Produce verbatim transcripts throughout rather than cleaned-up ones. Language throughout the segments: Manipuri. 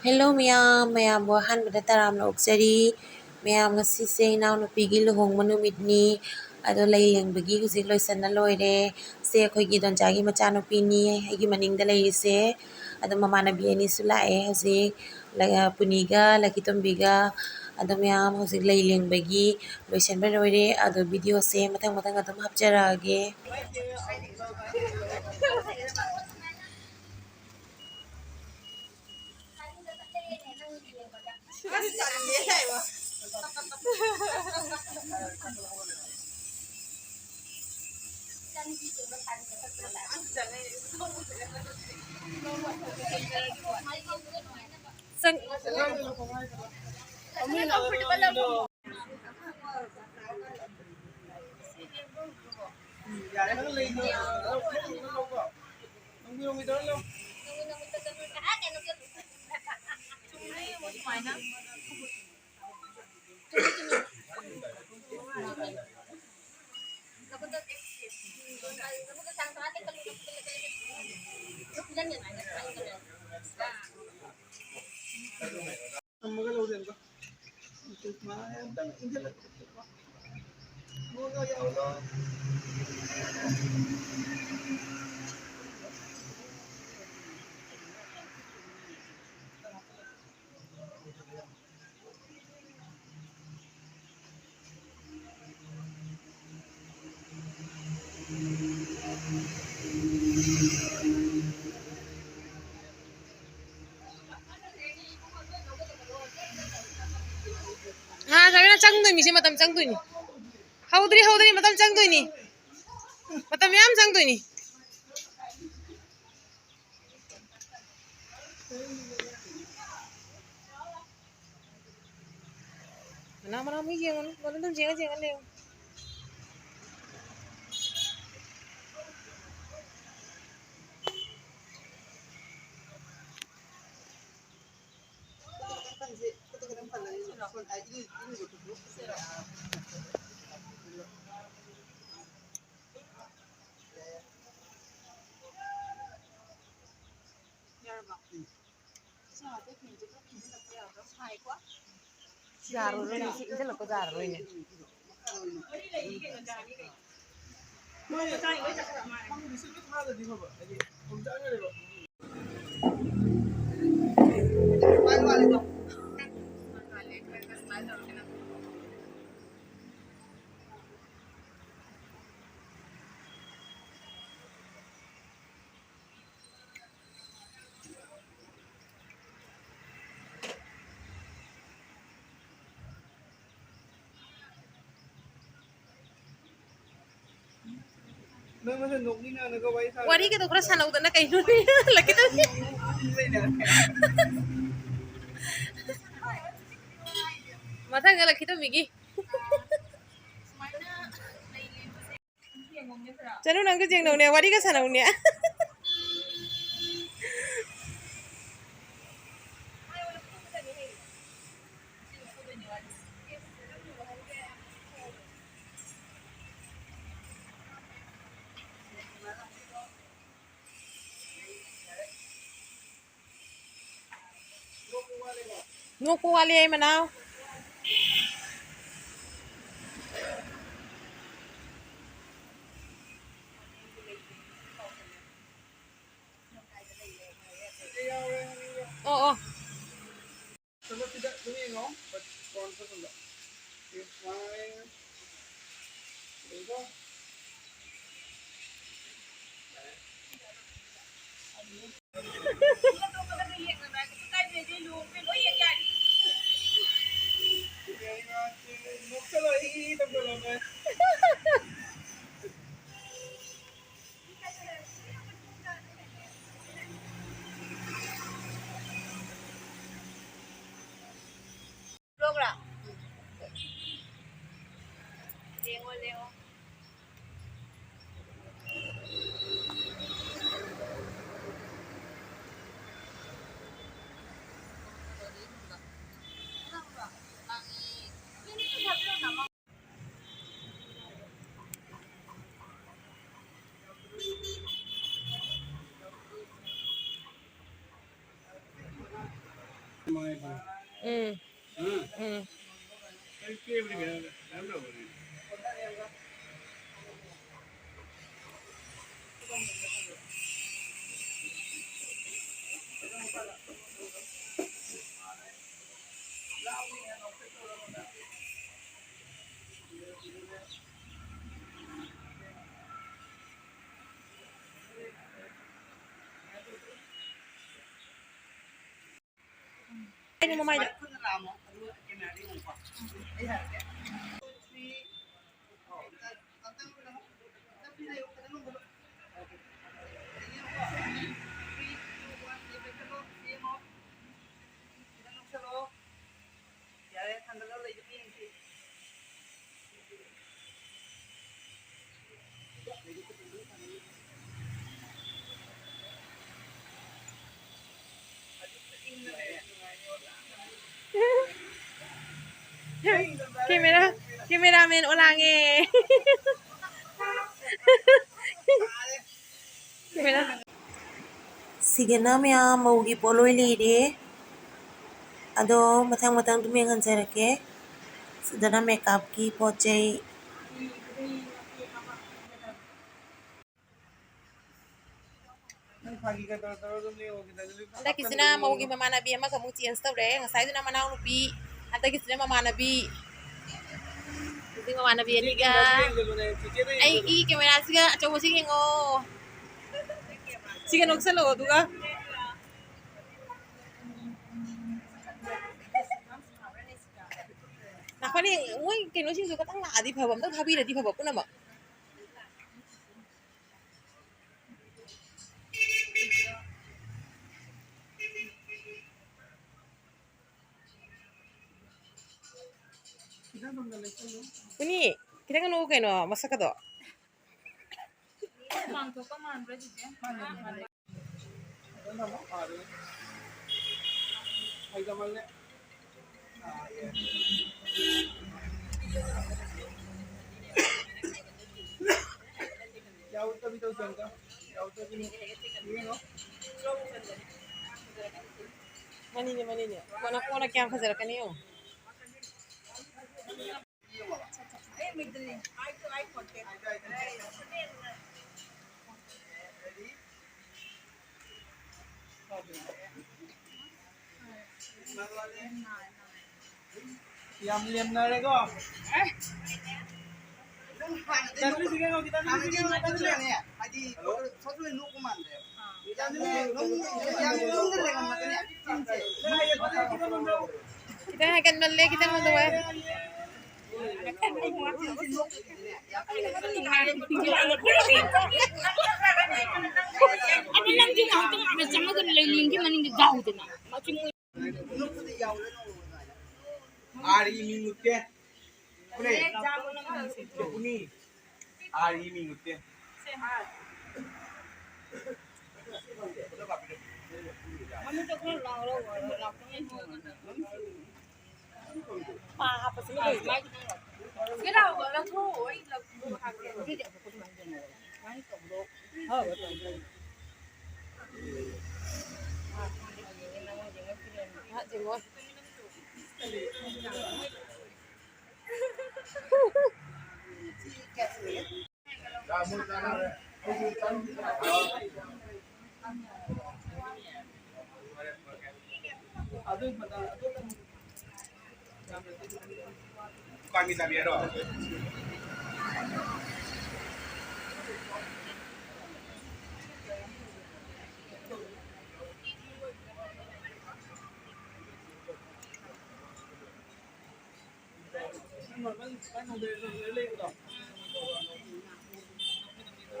Hello ꯃꯌꯥꯝ, ꯃꯌꯥꯝꯕꯨ ꯑꯍꯥꯟꯕꯗ ꯇꯔꯥꯝꯅ ꯑꯣꯛꯆꯔꯤ꯫ ꯃꯌꯥꯝ, ꯉꯁꯤꯁꯦ ꯏꯅꯥꯎꯅꯨꯄꯤꯒꯤ ꯂꯨꯍꯣꯡꯕ ꯅꯨꯃꯤꯠꯅꯤ꯫ ꯑꯗꯣ ꯂꯩ ꯂꯦꯡꯕꯒꯤ ꯍꯧꯖꯤꯛ ꯂꯣꯏꯁꯟꯅ ꯂꯣꯏꯔꯦ꯫ ꯁꯦ ꯑꯩꯈꯣꯏꯒꯤ ꯗꯣꯟꯆꯥꯒꯤ ꯃꯆꯥꯅꯨꯄꯤꯅꯤ, ꯑꯩꯒꯤ ꯃꯅꯤꯡꯗ ꯂꯩꯔꯤꯁꯦ꯫ ꯑꯗꯣ ꯃꯃꯥꯟꯅꯕꯤ ꯑꯅꯤꯁꯨ ꯂꯥꯛꯑꯦ ꯍꯧꯖꯤꯛ, ꯂ-, ꯄꯨꯅꯤꯒ ꯂꯛꯀꯤꯇꯣꯝꯕꯤꯒ꯫ ꯑꯗꯣ ꯃꯌꯥꯝ, ꯍꯧꯖꯤꯛ ꯂꯩ ꯂꯦꯡꯕꯒꯤ ꯂꯣꯏꯁꯟꯕ ꯂꯣꯏꯔꯦ꯫ ꯑꯗꯣ videoꯁꯦ ꯃꯊꯪ ꯃꯊꯪ ꯑꯗꯨꯝ ꯍꯥꯞꯆꯔꯛꯑꯒꯦ꯫ ꯍꯥ, ꯁꯃꯤꯔꯥ, ꯆꯪꯗꯣꯏꯅꯤ, ꯁꯤ ꯃꯇꯝ ꯆꯪꯗꯣꯏꯅꯤ꯫ ꯍꯧꯗ꯭ꯔꯤ, ꯍꯧꯗ꯭ꯔꯤ, ꯃꯇꯝ ꯆꯪꯗꯣꯏꯅꯤ꯫ ꯃꯇꯝ ꯌꯥꯝ ꯆꯪꯗꯣꯏꯅꯤ꯫ ꯃꯅꯥ ꯃꯅꯥ ꯑꯃꯨꯛ ꯌꯦꯡꯉꯨꯅꯨ, ꯃꯗꯨ ꯑꯗꯨꯝ ꯌꯦꯡꯉ ꯌꯦꯡꯉ ꯂꯩꯌꯨ꯫ ꯌꯥꯔꯣꯏꯅꯦ, ꯁꯤ ꯏꯟꯁꯤꯜꯂꯛꯄ ꯌꯥꯔꯔꯣꯏꯅꯦ꯫ ꯋꯥꯔꯤꯒꯗꯣ ꯈꯔ ꯁꯥꯟꯅꯧꯗꯅ ꯀꯩꯅꯣ? ꯂꯛꯈꯤꯗꯣꯏ꯫ ꯃꯊꯪꯗ ꯂꯛꯈꯤꯗꯣꯏ ꯃꯤꯒꯤ꯫ ꯆꯅꯨ, ꯅꯪꯁꯨ ꯌꯦꯡꯅꯧꯅꯦ, ꯋꯥꯔꯤꯒ ꯁꯥꯟꯅꯧꯅꯦ꯫ ꯅꯣꯛꯄ ꯋꯥꯠꯂꯤ ꯑꯩ ꯃꯅꯥꯎ꯫ ꯑꯣ, ꯑꯣ꯫ ꯎꯝ꯫ ꯎꯝ꯫ ꯑꯩꯅ ꯃꯃꯥꯏꯗ꯫ ꯌꯥꯔꯦ, ꯊꯥꯡꯒꯠꯂꯒ ꯂꯩꯕ ꯌꯦꯡꯁꯤ꯫ Camera, cameraman ꯑꯣꯂꯥꯡꯉꯦ꯫ Camera꯫ ꯁꯤꯗꯅ ꯃꯌꯥꯝ ꯃꯧꯒꯤ ꯄꯣꯠꯂꯣꯏ ꯂꯩꯔꯦ꯫ ꯑꯗꯣ ꯃꯊꯪ ꯃꯊꯪ ꯑꯗꯨꯝ ꯌꯦꯡꯍꯟꯖꯔꯛꯀꯦ꯫ ꯁꯤꯗꯅ ꯃꯦꯀꯞꯀꯤ ꯄꯣꯠ ꯆꯩ꯫ ꯍꯟꯗꯛꯀꯤꯁꯤꯅ ꯃꯧꯒꯤ ꯃꯃꯥꯟꯅꯕꯤ ꯑꯃꯒ ꯑꯃꯨꯛ change ꯇꯧꯔꯦ꯫ ꯉꯁꯥꯏꯗꯨꯅ ꯃꯅꯥꯎꯅꯨꯄꯤ, ꯍꯟꯗꯛꯀꯤꯁꯤꯅ ꯃꯃꯥꯟꯅꯕꯤ꯫ ꯍꯧꯖꯤꯛ ꯃꯃꯥꯟꯅꯕꯤ ꯑꯅꯤꯒ꯫ ꯑꯩꯒꯤ cameraꯁꯤꯒ ꯑꯆꯧꯕꯁꯤ ꯌꯦꯡꯉꯣ꯫ ꯁꯤꯒ ꯅꯣꯛꯁꯜꯂꯛꯑꯣ ꯑꯗꯨꯒ꯫ ꯅꯥꯈꯣꯏꯅꯦ, ꯃꯣꯏ ꯀꯩꯅꯣꯁꯤꯡꯁꯨ ꯈꯇꯪ ꯂꯥꯛꯑꯗꯤ ꯐꯕ, ꯑꯝꯇꯪ ꯊꯥꯕꯤꯔꯗꯤ ꯐꯕ ꯄꯨꯝꯅꯃꯛ꯫ ꯀꯨꯅꯤ, ꯈꯤꯇꯪ ꯅꯣꯛꯎ ꯀꯩꯅꯣ, ꯃꯁꯛꯀꯗꯣ꯫ ꯍꯨꯃꯥꯡ ꯊꯣꯛꯄ ꯃꯥꯟꯕ꯭ꯔꯥ, ꯆꯤꯆꯦ? ꯃꯅꯤꯅꯦ, ꯃꯅꯤꯅꯦ꯫ ꯀꯣꯟꯅ, ꯀꯣꯟꯅ ꯀꯌꯥꯝ ꯐꯖꯔꯛꯀꯅꯤ ꯌꯦꯡꯉꯣ꯫ ꯌꯥꯝ ꯂꯦꯝꯅꯔꯦꯀꯣ꯫ ꯅꯪ ꯍꯥꯟꯅꯗꯩ ꯅꯣꯛꯄ-, ꯍꯥꯟꯅꯗꯩ ꯅꯣꯛꯄꯗꯨꯅꯅꯦ, ꯍꯥꯏꯗꯤ, ꯁꯛꯂꯣꯏ ꯅꯣꯛꯄ ꯃꯥꯟꯗ꯭ꯔꯦꯕ꯫ ꯌꯥꯝ ꯅꯣꯛ-, ꯌꯥꯝ ꯅꯣꯛꯅꯤꯡꯗꯅ ꯂꯩꯔꯝꯃꯒꯅꯦ, ꯆꯤꯟꯁꯦ꯫ ꯈꯤꯇꯪ ꯍꯥꯏꯒꯠꯃꯜꯂꯦ, ꯈꯤꯇꯪ ꯍꯟꯊꯧ ꯍꯥꯏꯌꯨ꯫ ꯑꯗꯨ ꯅꯪꯗꯤ ꯉꯥꯏꯍꯥꯛꯇꯪ ꯑꯥꯗ ꯆꯪꯉꯒ ꯂꯩꯅꯤꯡꯒꯤ ꯃꯅꯤꯡꯗ ꯌꯥꯎꯗꯅ꯫ ꯑꯥꯔ ꯏ ꯃꯤ ꯃꯨꯠꯇꯦ꯫ ꯄꯨꯅꯤ꯫ ꯑꯥꯔ ꯏ ꯃꯤ ꯃꯨꯠꯇꯦ꯫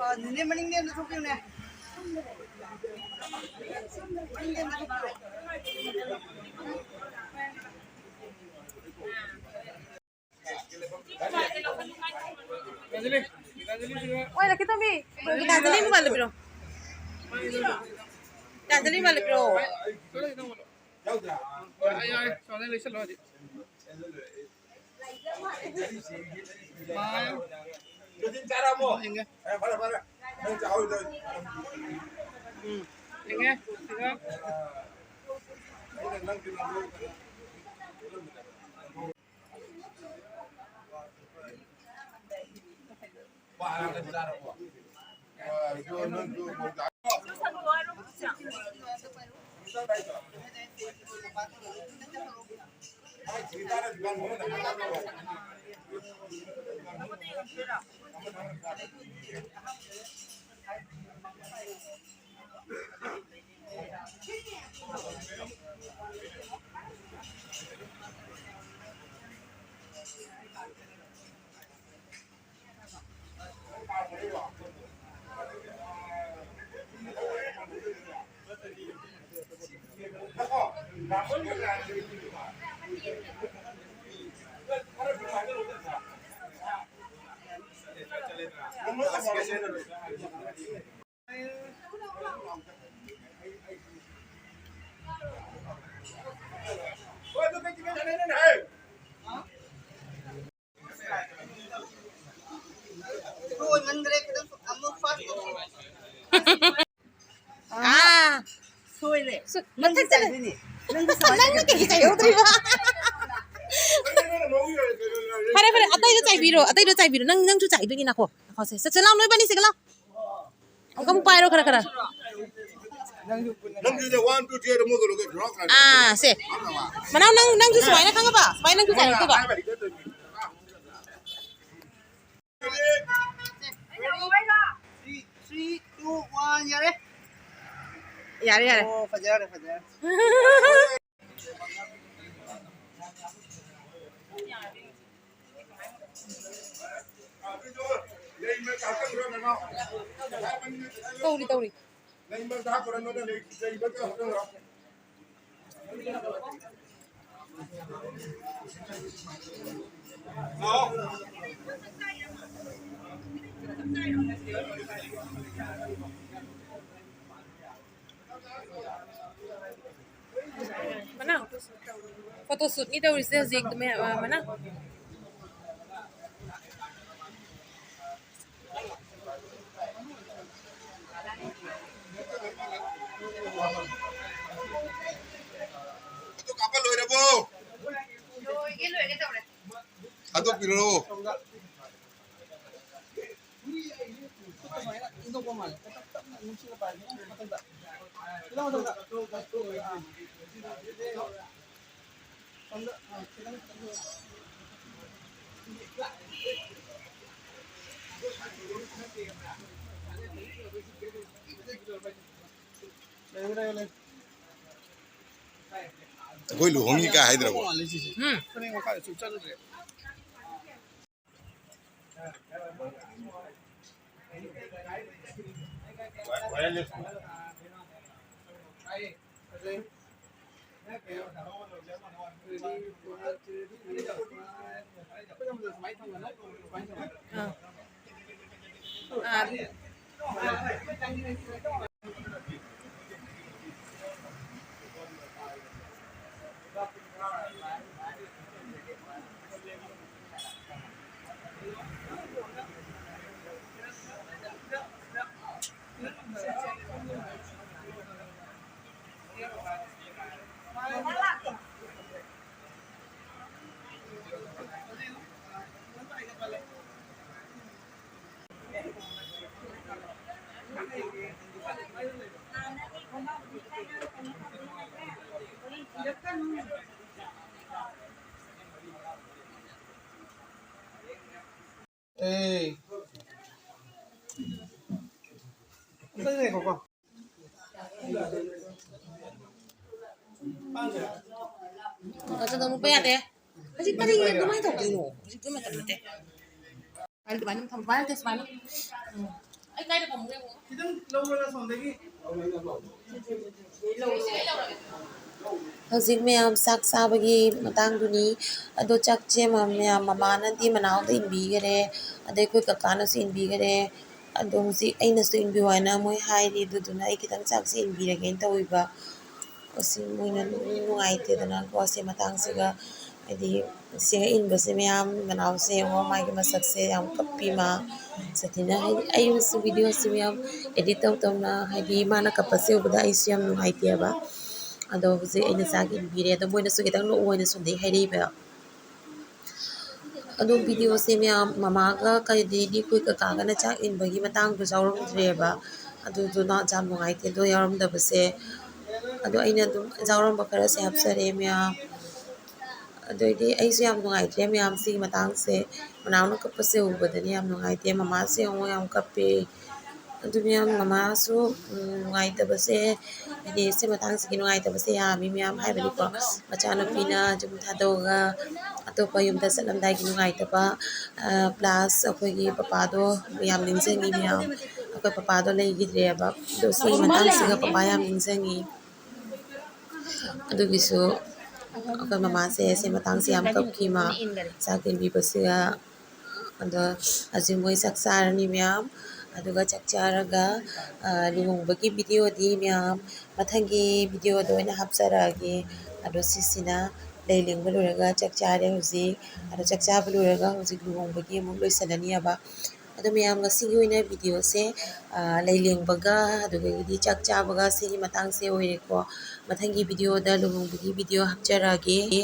ꯑ, ꯅꯦꯅꯦ, ꯃꯅꯤꯡꯗ ꯑꯝꯇ ꯊꯣꯛꯄꯤꯌꯨꯅꯦ꯫ ꯃꯅꯤꯡꯗ ꯑꯝꯇ ꯊꯣꯛꯄꯤꯌꯨ꯫ ꯑꯣꯏ, ꯂꯛꯀꯤ ꯇꯣꯝꯕꯤ, ꯒꯤꯇꯥꯟꯖꯂꯤ ꯃꯣꯕꯥꯏꯜꯗꯣ ꯄꯤꯔꯛꯑꯣ꯫ ꯒꯤꯇꯥꯟꯖꯂꯤ ꯃꯣꯕꯥꯏꯜꯗꯣ ꯄꯤꯔꯛꯑꯣ꯫ ꯌꯥꯎꯗ꯭ꯔꯥ? ꯌꯥꯔꯦ, ꯌꯥꯔꯦ, ꯁꯣꯝꯗ ꯂꯩꯁꯜꯂꯣ ꯍꯧꯖꯤꯛ꯫ ꯃꯥ-, ꯄ꯭ꯔꯣꯇꯤꯟ ꯆꯥꯔꯛꯑꯃꯣ? ꯌꯦꯡꯒꯦ꯫ ꯑꯦ, ꯐꯔꯦ, ꯐꯔꯦ꯫ ꯅꯪ ꯆꯥꯍꯧꯔꯤꯗꯣ꯫ ꯎꯝ, ꯌꯦꯡꯒꯦ꯫ ꯁꯤꯒ꯫ ꯑꯥ꯫ ꯁꯣꯏꯔꯦ꯫ ꯁꯨ-, ꯅꯪꯁꯨ ꯃꯊꯛꯇ ꯂꯩ꯫ ꯆꯥꯏꯗꯣꯏꯅꯦ꯫ ꯅꯪꯁꯨ ꯁꯨꯃꯥꯏꯅ ꯅꯪꯅ ꯀꯩꯒꯤ ꯆꯥꯏꯍꯧꯗ꯭ꯔꯤꯕ? ꯐꯔꯦ, ꯐꯔꯦ, ꯑꯇꯩꯗꯣ ꯆꯥꯏꯕꯤꯔꯣ, ꯑꯇꯩꯗꯣ ꯆꯥꯏꯕꯤꯔꯣ꯫ ꯅꯪ, ꯅꯪꯁꯨ ꯆꯥꯏꯗꯣꯏꯅꯤꯅꯀꯣ꯫ ꯉꯥꯏꯈꯣ, ꯁꯦ, ꯆꯠꯁꯦ ꯂꯥꯎ, ꯅꯣꯏꯕꯥꯅꯤ ꯁꯤꯒ ꯂꯥꯎ꯫ ꯑꯃꯨꯛ ꯄꯥꯏꯔꯣ ꯈꯔ, ꯈꯔ꯫ ꯅꯪꯁꯨ one, two, three ꯑꯗꯨ ꯃꯣꯏ ꯀꯩꯅꯣꯒꯤ rock line꯫ ꯑꯥ, ꯁꯦ꯫ ꯃꯅꯥꯎ, ꯅꯪ, ꯅꯪꯁꯨ ꯁꯨꯃꯥꯏꯅ ꯈꯪꯉꯕ? ꯁꯨꯃꯥꯏꯅ ꯅꯪꯁꯨ ꯆꯥꯏꯍꯧꯗꯣꯏꯕ꯫ Three, three, two, one, ꯌꯥꯔꯦ꯫ ꯌꯥꯔꯦ, ꯌꯥꯔꯦ꯫ ꯑꯣ, ꯐꯖꯔꯦ, ꯐꯖꯔꯦ꯫ ꯇꯧꯔꯤ, ꯇꯧꯔꯤ꯫ ꯃꯅꯥ, photo shootꯅꯤ ꯇꯧꯔꯤꯁꯦ ꯍꯧꯖꯤꯛ, ꯃꯌꯥꯝ, ꯑ, ꯃꯅꯥ꯫ ꯄꯤꯔꯛꯑꯣ꯫ ꯑꯩꯈꯣꯏ ꯂꯨꯍꯣꯡꯉꯤ ꯀꯥꯏ ꯍꯥꯏꯗ꯭ꯔꯕꯣ? ꯎꯝ꯫ ꯑꯥ꯫ ꯑꯥ꯫ ꯑꯦ꯫ ꯑꯝꯇ ꯉꯥꯏꯈꯣꯀꯣ꯫ ꯉꯥꯛꯇꯪ ꯅꯣꯛꯄ ꯌꯥꯗꯦ꯫ ꯍꯧꯖꯤꯛ ꯀꯔꯤꯒꯤ ꯑꯗꯨꯃꯥꯏꯅ ꯇꯧꯗꯣꯏꯅꯣ? ꯍꯧꯖꯤꯛꯀꯤ ꯃꯇꯝ ꯅꯠꯇꯦ꯫ ꯑꯗꯨꯃꯥꯏꯅ ꯊꯝꯃꯨ, ꯄꯥꯏꯔꯛꯇꯦ ꯁꯨꯃꯥꯏꯅ꯫ ꯎꯝ꯫ ꯑꯩ ꯀꯥꯏꯗ ꯐꯝꯒꯦ ꯌꯦꯡꯉꯣ꯫ ꯈꯤꯇꯪ ꯂꯧꯔꯒ ꯁꯣꯝꯗꯒꯤ꯫ ꯍꯧꯖꯤꯛ ꯃꯌꯥꯝ ꯆꯥꯛ ꯆꯥꯕꯒꯤ ꯃꯇꯥꯡꯗꯨꯅꯤ꯫ ꯑꯗꯣ ꯆꯥꯛꯁꯦ ꯃꯌꯥꯝ ꯃꯃꯥꯅꯗꯤ ꯃꯅꯥꯎꯗ ꯏꯟꯕꯤꯈꯔꯦ, ꯑꯗꯩ ꯑꯩꯈꯣꯏ ꯀꯀꯥꯅꯁꯨ ꯏꯟꯕꯤꯈꯔꯦ꯫ ꯑꯗꯣ ꯍꯧꯖꯤꯛ ꯑꯩꯅꯁꯨ ꯏꯟꯕꯤꯌꯨ ꯍꯥꯏꯅ ꯃꯣꯏ ꯍꯥꯏꯔꯤ, ꯑꯗꯨꯗꯨꯅ ꯑꯩ ꯈꯤꯇꯪ ꯆꯥꯛꯁꯦ ꯏꯟꯕꯤꯔꯒꯦꯅ ꯇꯧꯕꯤꯕ꯫ ꯑꯁꯤ ꯃꯣꯏꯅ ꯅꯨꯡꯉꯥꯏꯇꯦꯗꯅꯀꯣ, ꯁꯤ ꯃꯇꯥꯡꯁꯤꯒ ꯍꯥꯏꯗꯤ ꯁꯤꯒ ꯏꯟꯕꯁꯦ ꯃꯌꯥꯝ ꯃꯅꯥꯎꯁꯦ ꯌꯦꯡꯉꯣ, ꯃꯥꯒꯤ ꯃꯁꯛꯁꯦ ꯌꯥꯝ ꯀꯞꯄꯤ ꯃꯥ꯫ ꯁꯇꯤꯅ ꯍꯥꯏꯗꯤ ꯑꯩꯁꯨ ꯚꯤꯗꯤꯑꯣꯁꯤ ꯃꯌꯥꯝ ꯑꯦꯗꯤꯠ ꯇꯧ ꯇꯧꯅ ꯍꯥꯏꯗꯤ ꯃꯥꯅ ꯀꯞꯄꯁꯦ ꯎꯕꯗ ꯑꯩꯁꯨ ꯌꯥꯝ ꯅꯨꯡꯉꯥꯏꯇꯦꯕ꯫ ꯑꯗꯣ ꯍꯧꯖꯤꯛ ꯑꯩꯅ ꯆꯥꯛ ꯏꯟꯕꯤꯔꯦ꯫ ꯑꯗꯣ ꯃꯣꯏꯅꯁꯨ ꯈꯤꯇꯪ ꯅꯣꯛꯎ ꯍꯥꯏꯅ ꯁꯣꯝꯗꯒꯤ ꯍꯥꯏꯔꯛꯏꯕ꯫ ꯑꯗꯣ ꯚꯤꯗꯤꯑꯣꯁꯦ ꯃꯌꯥꯝ ꯃꯃꯥꯒ ꯀꯩꯗꯤ ꯑꯩꯈꯣꯏ ꯀꯀꯥꯒꯅ ꯆꯥꯛ ꯏꯟꯕꯒꯤ ꯃꯇꯥꯡꯗꯣ ꯌꯥꯎꯔꯝꯗ꯭ꯔꯦꯕ꯫ ꯑꯗꯨꯗꯨꯅ ꯌꯥꯝ ꯅꯨꯡꯉꯥꯏꯇꯦ ꯑꯗꯣ ꯌꯥꯎꯔꯝꯗꯕꯁꯦ꯫ ꯑꯗꯣ ꯑꯩꯅ ꯑꯗꯨꯝ ꯌꯥꯎꯔꯝꯕ ꯈꯔꯁꯦ ꯍꯥꯞꯆꯔꯦ ꯃꯌꯥꯝ꯫ ꯑꯗꯩꯗꯤ ꯑꯩꯁꯨ ꯌꯥꯝ ꯅꯨꯡꯉꯥꯏꯇ꯭ꯔꯦ ꯃꯌꯥꯝ, ꯁꯤꯒꯤ ꯃꯇꯥꯡꯁꯦ꯫ ꯃꯅꯥꯎꯅ ꯀꯞꯄꯁꯦ ꯎꯕꯗꯅꯦ ꯌꯥꯝ ꯅꯨꯡꯉꯥꯏꯇꯦ꯫ ꯃꯃꯥꯁꯦ ꯑꯃꯨꯛ ꯌꯥꯝ ꯀꯞꯄꯦ꯫ ꯑꯗꯨ ꯃꯌꯥꯝ ꯃꯃꯥꯁꯨ, ꯎꯝ, ꯅꯨꯡꯉꯥꯏꯇꯕꯁꯦ, ꯍꯥꯏꯗꯤ ꯁꯤ ꯃꯇꯥꯡꯁꯤꯒꯤ ꯅꯨꯡꯉꯥꯏꯇꯕꯁꯦ ꯌꯥꯝꯃꯤ ꯃꯌꯥꯝ, ꯍꯥꯏꯕꯗꯤꯀꯣ, ꯃꯆꯥꯅꯨꯄꯤꯅ ꯌꯨꯝ ꯊꯥꯗꯣꯛꯑꯒ ꯑꯇꯣꯞꯄ ꯌꯨꯝꯗ ꯆꯠꯂꯝꯗꯥꯏꯒꯤ ꯅꯨꯡꯉꯥꯏꯇꯕ, plus ꯑꯩꯈꯣꯏꯒꯤ ꯄꯄꯥꯗꯣ ꯌꯥꯝ ꯅꯤꯡꯁꯤꯡꯉꯤ ꯃꯌꯥꯝ꯫ ꯑꯩꯈꯣꯏ ꯄꯄꯥꯗꯣ ꯂꯩꯈꯤꯗ꯭ꯔꯦꯕ꯫ ꯑꯗꯣ ꯁꯤꯒꯤ ꯃꯇꯥꯡꯁꯤꯒ ꯄꯄꯥ ꯌꯥꯝ ꯅꯤꯡꯁꯤꯡꯉꯤ꯫ ꯑꯗꯨꯒꯤꯁꯨ ꯑꯩꯈꯣꯏ ꯃꯃꯥꯁꯦ ꯁꯤ ꯃꯇꯥꯡꯁꯦ ꯌꯥꯝ ꯀꯞꯈꯤ ꯃꯥ, ꯆꯥꯛ ꯏꯟꯕꯤꯕꯁꯤꯒ꯫ ꯑꯗꯣ ꯍꯧꯖꯤꯛ ꯃꯣꯏ ꯆꯥꯛ ꯆꯥꯔꯅꯤ ꯃꯌꯥꯝ꯫ ꯑꯗꯨꯒ ꯆꯥꯛ ꯆꯥꯔꯒ, ꯑ, ꯂꯨꯍꯣꯡꯕꯒꯤ ꯚꯤꯗꯤꯑꯣꯗꯤ ꯃꯌꯥꯝ ꯃꯊꯪꯒꯤ ꯚꯤꯗꯤꯑꯣꯗ ꯑꯣꯏꯅ ꯍꯥꯞꯆꯔꯛꯑꯒꯦ꯫ ꯑꯗꯣ ꯁꯤꯁꯤꯅ ꯂꯩ ꯂꯦꯡꯕ ꯂꯣꯏꯔꯒ ꯆꯥꯛ ꯆꯥꯔꯦ ꯍꯧꯖꯤꯛ꯫ ꯑꯗꯣ ꯆꯥꯛ ꯆꯥꯕ ꯂꯣꯏꯔꯒ ꯍꯧꯖꯤꯛ ꯂꯨꯍꯣꯡꯕꯒꯤ ꯑꯃꯨꯛ ꯂꯣꯏꯁꯤꯜꯂꯅꯤꯕ꯫ ꯑꯗꯣ ꯃꯌꯥꯝ, ꯉꯁꯤꯒꯤ ꯑꯣꯏꯅ ꯚꯤꯗꯤꯑꯣꯁꯦ, ꯑ, ꯂꯩ ꯂꯦꯡꯕꯒ ꯑꯗꯨꯗꯒꯤꯗꯤ ꯆꯥꯛ ꯆꯥꯕꯒ ꯁꯤꯒꯤ ꯃꯇꯥꯡꯁꯦ ꯑꯣꯏꯔꯦꯀꯣ꯫ ꯃꯊꯪꯒꯤ ꯚꯤꯗꯤꯑꯣꯗ ꯂꯨꯍꯣꯡꯕꯒꯤ ꯚꯤꯗꯤꯑꯣ ꯍꯥꯞꯆꯔꯛꯑꯒꯦ꯫